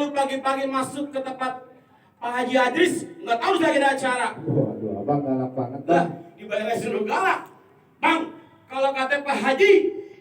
lu pagi-pagi masuk ke tempat Pak Haji Adris, nggak tahu lagi ada acara. Waduh, abang galak banget Lah, bang. dibayar suruh galak. Bang, kalau kata Pak Haji,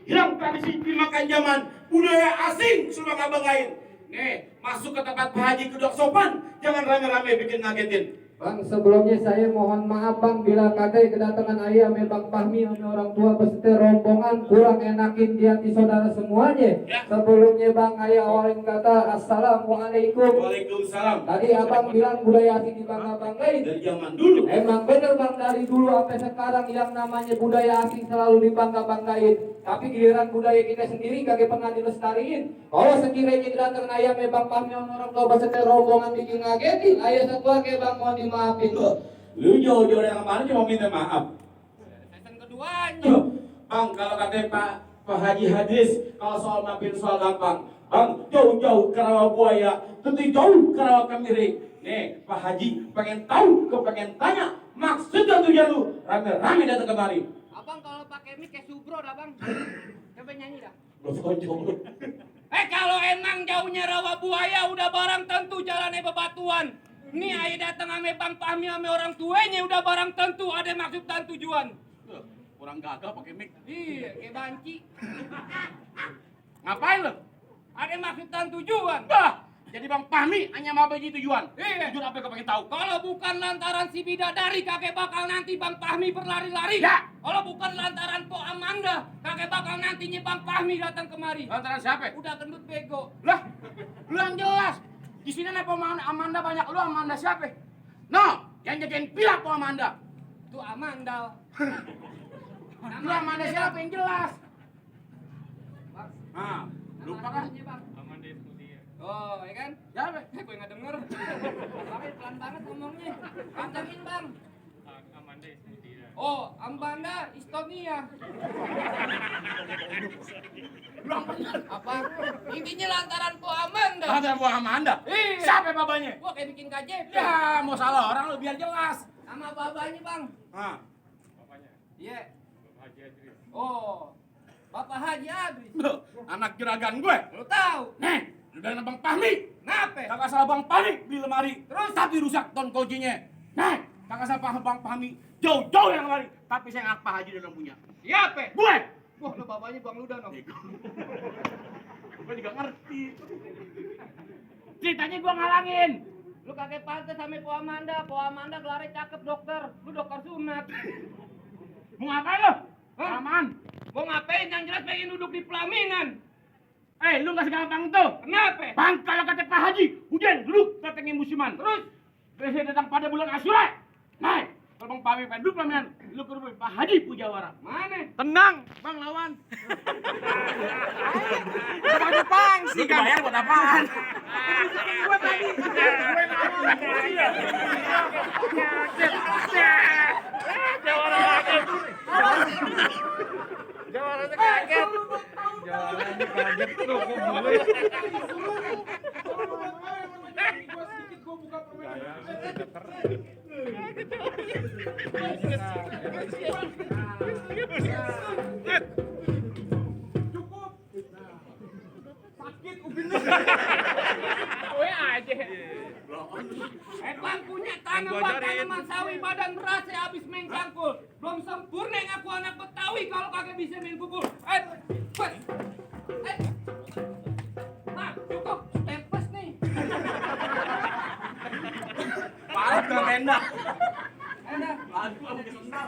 hilang tradisi dimakan zaman, budaya asing sudah nggak banggain. Nih, masuk ke tempat Pak Haji kedok sopan, jangan rame-rame bikin ngagetin. Bang, sebelumnya saya mohon maaf bang bila kadai kedatangan ayah Bang Fahmi sama orang tua beserta rombongan kurang enakin di hati saudara semuanya. Ya. Sebelumnya bang, ayah awalin kata Assalamualaikum. Waalaikumsalam. Tadi abang bilang budaya asing dibangga-banggain. Dari zaman dulu. Emang bener bang, dari dulu sampai sekarang yang namanya budaya asing selalu dibangga-banggain. Tapi giliran budaya kita sendiri kagak pernah dilestariin. Kalau sekiranya kedatangan ayah Bang Fahmi sama orang tua beserta rombongan bikin ngagetin, ayah satu ke bang mohon dimaafin tuh. Lu jauh-jauh dari kemarin cuma minta maaf. Season keduanya. Tuh, Bang, kalau katanya Pak Haji Hadis, kalau soal maafin soal gampang. Bang, jauh-jauh ke Rawabuaya, tentu jauh ke Rawakamiring. Nih, Pak Haji pengen tahu, pengen tanya, maksud dan tujuan lu rame-rame datang kemari. Abang kalau pakai mic kayak Subro dah bang. Coba nyanyi dah. Lu tonjol. Kalau emang jauhnya Rawabuaya udah barang tentu jalannya bebatuan. Nih ayah datang ame Bang Fahmi ame orang tuanya udah barang tentu ada maksud dan tujuan. Kurang gagah pakai mic. Iya, kayak banci. Ngapain lu? Ada maksud dan tujuan. Bah, jadi Bang Fahmi hanya mau bagi tujuan. Iya. Tujuan apa yang kau pengen tahu? Kalau bukan lantaran si bidadari kakek bakal nanti Bang Fahmi berlari-lari. Ya. Kalau bukan lantaran Po Amanda, kakek bakal nantinya Bang Fahmi datang kemari. Lantaran siapa? Udah gendut bego. Lah, lu yang jelas. Di sini nih Amanda banyak, lu Amanda siapa? No, yang jagain pila Po Amanda. Itu Amanda. Lu Amanda siapa yang jelas? Bang, Nah, lupa kan? namanya, Bang. Amanda Studio. Oh, ya kan? Siapa? Gue nggak denger. Tapi pelan banget ngomongnya. Panjangin bang. Amanda Studio. Oh, Amanda Estonia. Apa? Intinya lantaran Po Amanda. Ada Bu Amanda. Iya. Siapa babanya? Gua kayak bikin KJP. Ya, mau salah orang lu biar jelas. Sama babanya bang. Nah, Bapaknya Iya. Bapak Haji Adris. Oh, Bapak Haji Adris. lu, anak juragan gue. Lu tahu? Nih, lu dari Bang Fahmi. Kenapa? Kakak salah Bang Fahmi di lemari. Terus tapi rusak ton kuncinya. Nah, kakak salah Bang Fahmi jauh-jauh yang lemari. Tapi saya ngak Pak Haji dalam punya. Siapa? Gue. Wah, lu bapaknya Bang Ludan dong. Gue juga ngerti. Ceritanya gue ngalangin. Lu kakek pantes sama Po Amanda. Po Amanda gelarnya cakep dokter. Lu dokter sunat. Mau ngapain lu? Hah? Aman. Mau ngapain? Yang jelas pengen duduk di pelaminan. Lu gak segampang tuh. Kenapa? Bang, kalau kata Pak Haji, hujan duduk datengin musiman. Terus? Biasanya datang pada bulan Asyura. Nah, kalau Bang Fahmi pengen duduk pelaminan, lu ke rumah Pak Haji Pujawara. Mana? Tenang, Bang lawan. Bapaknya pangsi Lu dibayar buat apaan? Gue tadi. Gue Jawabannya kaget. Jawabannya kaget tuh. Sakit ubinnya. Gue aja. Bang punya tanah bang tanaman sawi badan beras ya habis main cangkul. Belum sempurna ngaku anak Betawi kalau kagak bisa main pukul. Nah, cukup tempes nih. Parah ke tenda. Enak. Aduh, aku kesendal.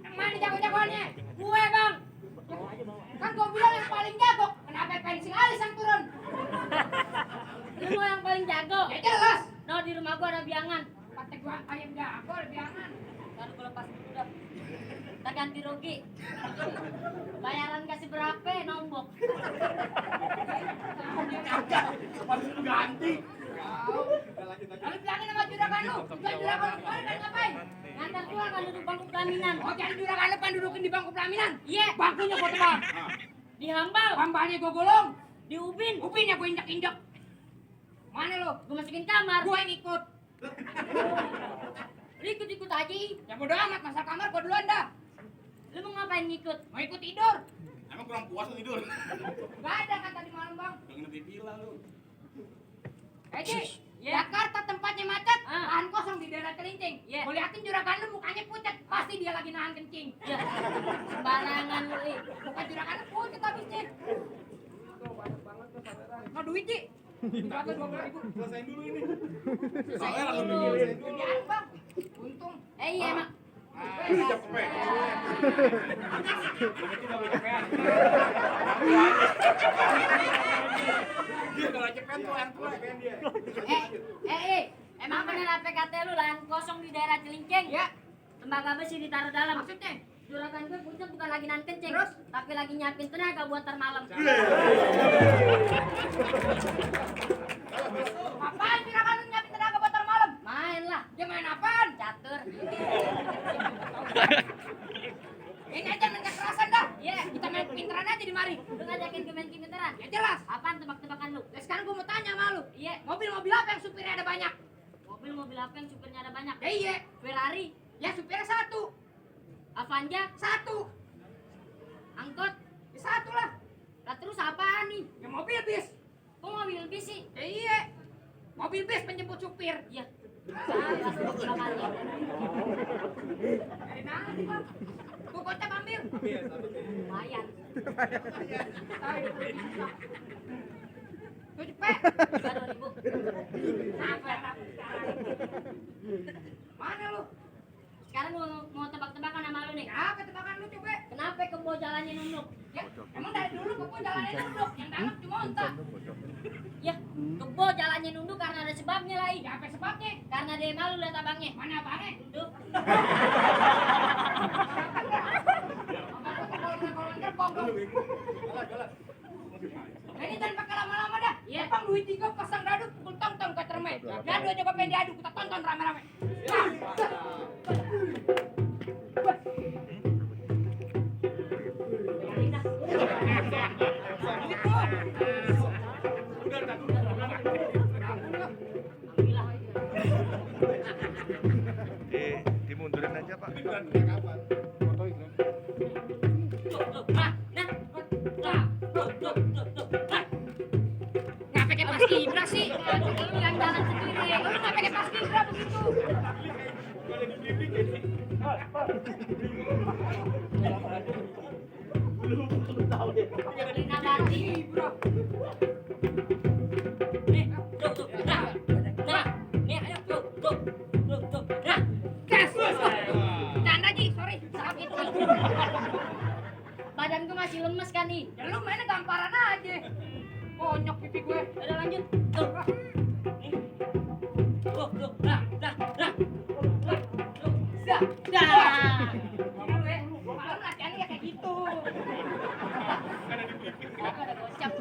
Yang mana jago-jagoannya? Gue bang. Kan gue bilang yang paling jago. Kenapa pensil alis yang turun? Lu mau yang paling jago? Ya jelas. No, di rumah gue ada biangan. Kata gue ayam jago ada biangan. Baru gue lepas dulu dah. Kita ganti rugi. Bayaran kasih berapa? Nombok. Pasti lu ganti. Lalu bilangin sama juragan lu. Jual juragan lu kemarin kan ngapain? Ngantar jual kan duduk bangku pelaminan. Oh, jadi juragan lu kan dudukin di bangku pelaminan? Iya. Bangkunya gue tebak. Di hambal. Hambalnya gue golong. Di ubin. Ubinnya gue injak-injak. Mana lu? Gue masukin kamar. Gue yang ikut. Lu ikut-ikut aja. Ya bodo amat, masa kamar gue duluan dah. Lu mau ngapain ngikut? Mau ikut tidur. Emang kurang puas lu tidur? Gak ada kan tadi malam bang. Udah nginep di villa lu. Ji, Jakarta tempatnya macet, lahan kosong di daerah Celincing. Mau liatin juragan lu mukanya pucat, pasti dia lagi nahan kencing. Sembarangan lu, bukan juragan lu pucat habisnya. Mau duit, Ji? Berapa 20.000? Selesain dulu ini. Saya dulu. Jangan bang, untung. Iya emang. Cepet. Dia kalau cepet tuh yang tua. Emang bener apa kata lu lahan kosong di daerah Celincing? Ya. Tembaga besi ditaruh dalam. Maksudnya? Juragan gue pucat bukan lagi nahan kencing, tapi lagi nyiapin tenaga buat ntar malam. Apaan juragan lu nyiapin tenaga buat ntar malam? Main lah. Dia main apaan? Catur. Ini aja main kekerasan dah. Iya, kita main pinteran aja di mari. Lu ngajakin ke main pinteran? Ya jelas. Apaan tebak-tebakan lu? Nah, sekarang gua mau tanya sama lu. Iya. Mobil-mobil apa yang supirnya ada banyak? Mobil-mobil apa yang supirnya ada banyak? Ya iya. Ferrari. Ya supirnya satu. Avanza satu. Angkot ya satu lah. Lah terus apaan nih? Ya mobil bis. Kok mobil bis sih? Ya iya. Mobil bis penjemput supir. Iya. Salah tebak-tebakannya. Dari mana nih bang? Gua kocak ambil. Lumayan. Tuh cepet. 2.000. Mana lu? Sekarang gua mau tebak-tebakan sama lu nih. Apa tebakan lu coba? Kenapa kebo jalannya nunduk? Ya, emang dari dulu kebo jalannya nunduk, yang dalam cuma unta. Ya, kebo jalannya nunduk karena ada sebabnya lah. Ya, apa sebabnya? Karena dia malu lihat abangnya. Mana abangnya? Nunduk. Ini jangan pakai lama-lama dah. Iya. Bang duit 3 pasang dadu pukul tong-tong ke terme. Dadu aja bapak diadu kita tonton rame-rame. Dimundurin aja, Pak. Nggak pakai pas kibra sih. Lu yang jalan sendiri. Lu nggak pakai pas kibra begitu. Lina Bati. Nih, tuh. Nah, nih ayo tuh. Nah, gas. Canda Ji, sorry. Sakit nih. Badan gue masih lemes kan nih. Ya lu mainnya gamparan aja. Konyok pipi gue. Udah lanjut. Tuh. Tuh. Nah. Ngomong lu ya. Malam latihannya ya kayak gitu. Ada gocap.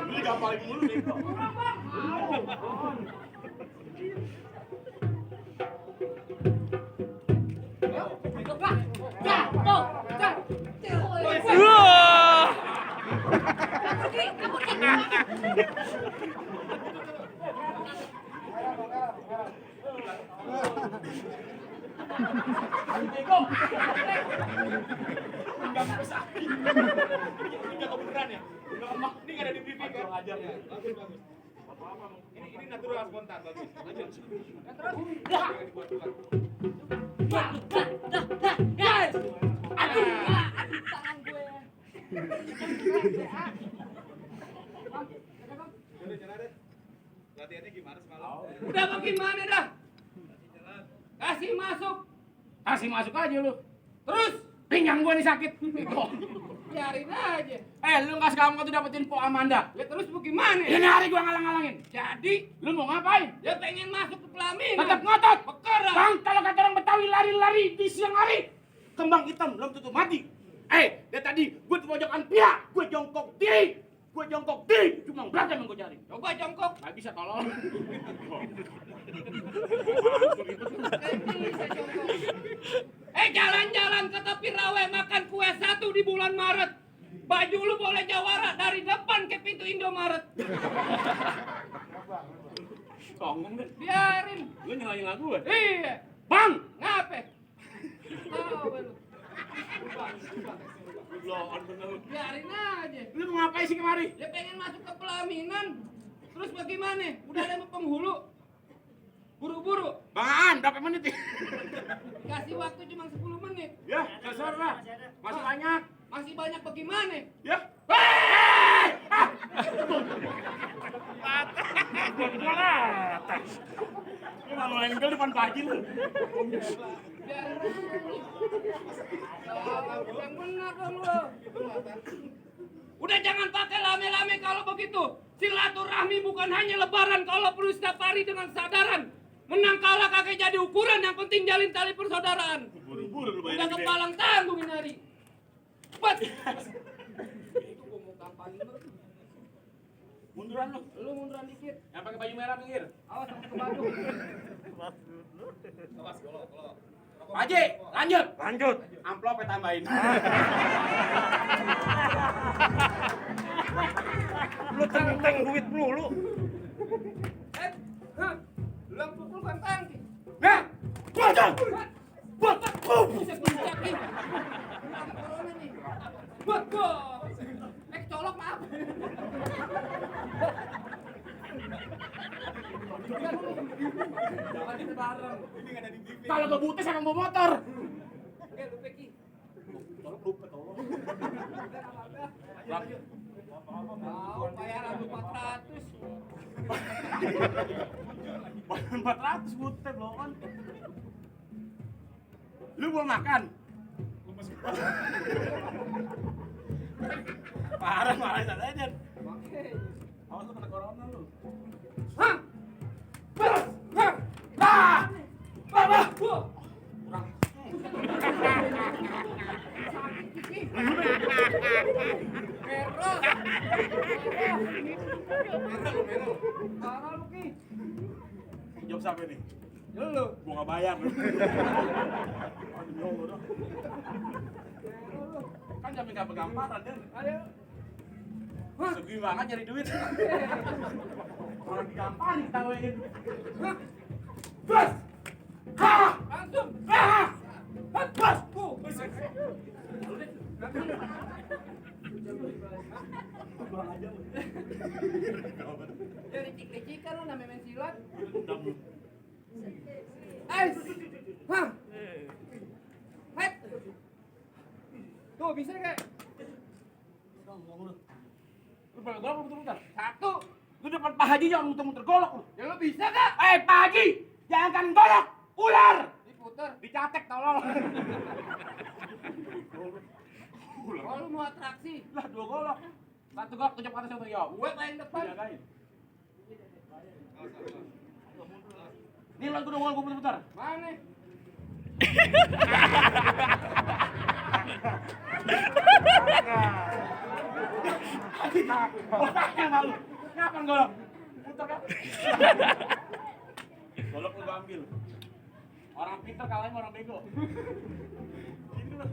Ini gampang mulu nih. Kurang bang. Enggak bisa. Ini enggak beneran ya? Ini enggak ada di briefing kan? Ajar ya. Bagus. Ini natural spontan bagus. Ajar. Guys. Aduh, tangan gue. Udah jalan deh. Latihannya gimana semalam? Udah bagaimana dah? Kasih masuk aja lu. Terus pinggang gua nih sakit. Biarin aja. Lu nggak sekarang tuh dapetin Po Amanda. Ya terus bagaimana? Ini hari gua ngalang-ngalangin. Jadi lu mau ngapain? Ya pengen masuk ke pelaminan. Tetap ngotot. Pekara. Bang, kalau kata orang Betawi lari-lari di siang hari, kembang hitam belum tentu mati. Dari tadi gua di pojokan pihak, gua jongkok diri. Cuma beragam yang gua cari. Coba jongkok. Nggak bisa tolong. Jalan-jalan ke tepi rawa makan kue 1 di bulan Maret. Baju lu boleh jawara dari depan ke pintu Indomaret. Songong deh. Biarin. Lu nyala-nyala gue. Iya. Bang, ngape? Biarin aja. Lu mau ngapain sih kemari? Dia pengen masuk ke pelaminan. Terus bagaimana? Udah ada penghulu. Buru-buru. Bang, berapa menit nih? Kasih waktu cuma 10 menit. Ya, terserah. Masih banyak. Masih banyak bagaimana? Ya. Lu malu main gol depan pagi lu. Biarin aja. Yang benar dong lo. Udah jangan pakai lame-lame kalau begitu. Silaturahmi bukan hanya lebaran kalau perlu setiap hari dengan kesadaran. Menang kalah kakek jadi ukuran, yang penting jalin tali persaudaraan. Buru-buru lu Udah bayar gede. kepalang tanggung ini hari. Cepat. Itu gua mau kampanye lu. Munduran lu. Lu munduran dikit. Yang pakai baju merah pinggir. Awas sampai ke batu. Pak Haji, lanjut. Lanjut. Amplopnya tambahin. Lu tentang duit mulu. Hah? Lu yang pukul kan tangki. Nah, bocor. Buset buncakin. Corona nih. Betul. Colok maaf. Jangan disebarang. Kalau gak butuh sama bawa motor. Oke, lu Peki. Tahu bayaran lu 400. 400 butet loh kan. Lu mau makan? Parah aja. Awas lu kena corona lu. Hah? Bas! Hah? Ah! Baba! Kurang. Merah. Parah lu Ki. Jawab siapa nih? Lu. Gua gak bayar. Kan jamin gak pegamparan kan? Ayo. Segi banget nyari duit. Orang digamparin ketawain. Bas! Ha! Langsung. Ha! Bas! Ya licik-licikan lu namanya main silat. Ais. Hah? Het. Tuh bisa kayak Lu pakai golok muter-muter. satu. Lu depan Pak Haji jangan muter-muter golok lu. Ya lu bisa gak? Pak Haji, jangan kan golok, ular. Diputer. Dicatek tolong. Oh lu mau atraksi. Lah 2 golok. 1 golok tujuh atas sama Yo. Gue paling depan. Jagain. Nih lagu dong gua putar-putar. Mana? Goloknya malu. Ngapain golok? Putar kan? Golok lu gua ambil. Orang pintar kalahin orang bego. Gini lu.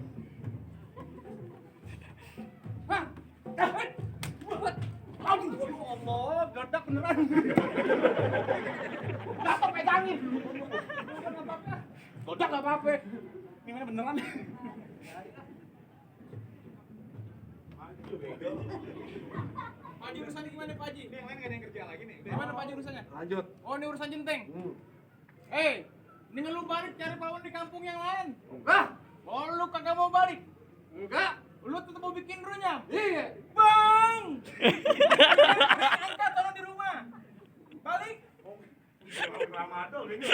Hah? Buat. Aduh, Allah, gadak beneran. Gatok pegangin. Godak gak apa-apa. Ini mana beneran. Pak Haji urusannya gimana Pak Haji? Nih yang lain gak ada yang kerja lagi nih. Gimana Pak Haji urusannya? Lanjut. Oh ini urusan jenteng. Mendingan lu balik cari pawon di kampung yang lain. Lah, Oh lu kagak mau balik? enggak. Lu tetap mau bikin runyam? Iya. Bang! Angkat tolong di rumah. Balik. Ramadol ini.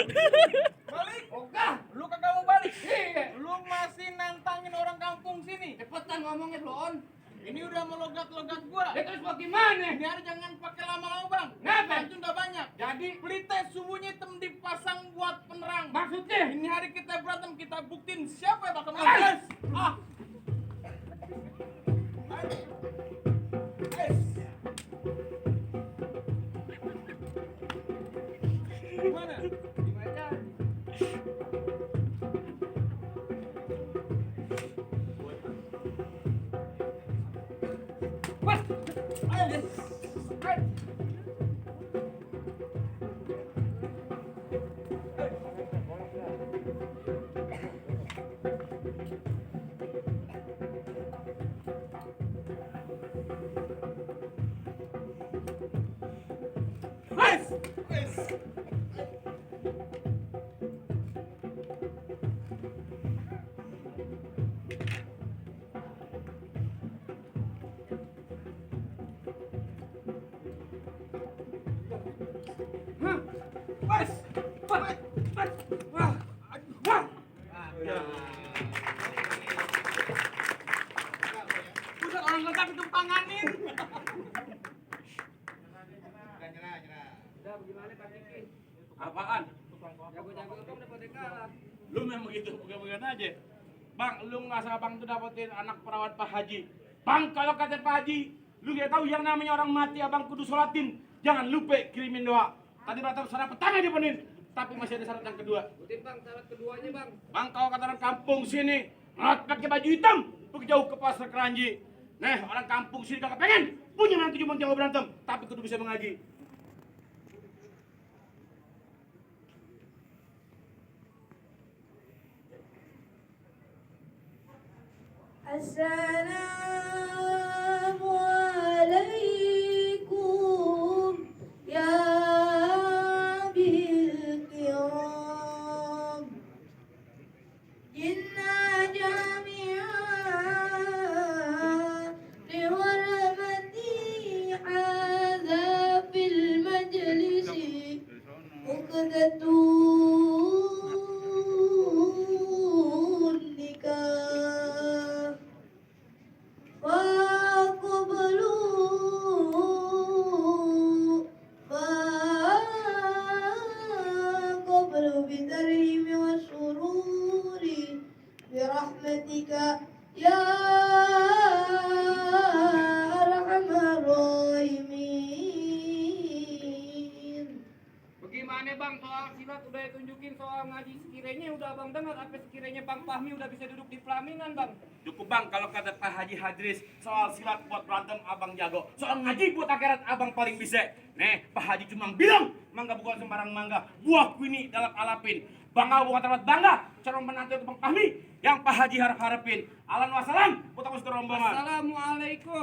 Balik. Enggak. Lu kagak mau balik? Iya. Lu masih nantangin orang kampung sini. Cepetan ngomongnya, Blon. Ini udah melogat-logat gua. Ya terus bagaimana? Ini hari jangan pakai lama-lama bang. Kenapa? Bantu udah banyak. Jadi Beli teh subuhnya hitam dipasang buat penerang. maksudnya Ini hari kita berantem, kita buktiin siapa yang bakal menang. Ah. Gimana? Gimana? Mas. Ayo. Buset orang lengkap itu panganin. Udah bagaimana Pak Kiki? Apaan? Jago-jago kamu udah pada kalah. Lu memang begitu, bukan aja. Bang, lu ngerasa bang tuh dapetin anak perawat Pak Haji. Bang, kalau kata Pak Haji, lu gak tahu yang namanya orang mati abang kudu sholatin. Jangan lupa kirimin doa. Tadi batal syarat pertama dipenuhin, tapi masih ada syarat yang kedua. Ikutin Bang, syarat keduanya Bang. Bang, kalau kata orang kampung sini, pakai baju hitam, pergi jauh ke pasar Keranji. Nah, orang kampung sini kagak pengen punya nanti cuma jago berantem, tapi kudu bisa mengaji. Assalamualaikum ya bil kiram Jinna jami'an Liwarmati hadha fil majlisi Uqdatun nikah وقبلوا بالترحيم والسرور برحمتك يا أرحم الراحمين. Bagaimana Bang soal silat udah tunjukin, soal ngaji sekiranya udah Abang dengar, apa sekiranya Bang Fahmi udah bisa duduk di pelaminan Bang? Cukup bang, kalau kata Pak Haji Hadris, soal silat buat berantem abang jago, soal ngaji buat akhirat abang paling bisa. Nih, Pak Haji cuma bilang, mangga bukan sembarang mangga, buah kuini dalam alapin. Bangga bukan tempat bangga, calon menantu itu Bang Fahmi, yang Pak Haji harap-harapin. Alan wassalam, putar rombongan. Assalamualaikum.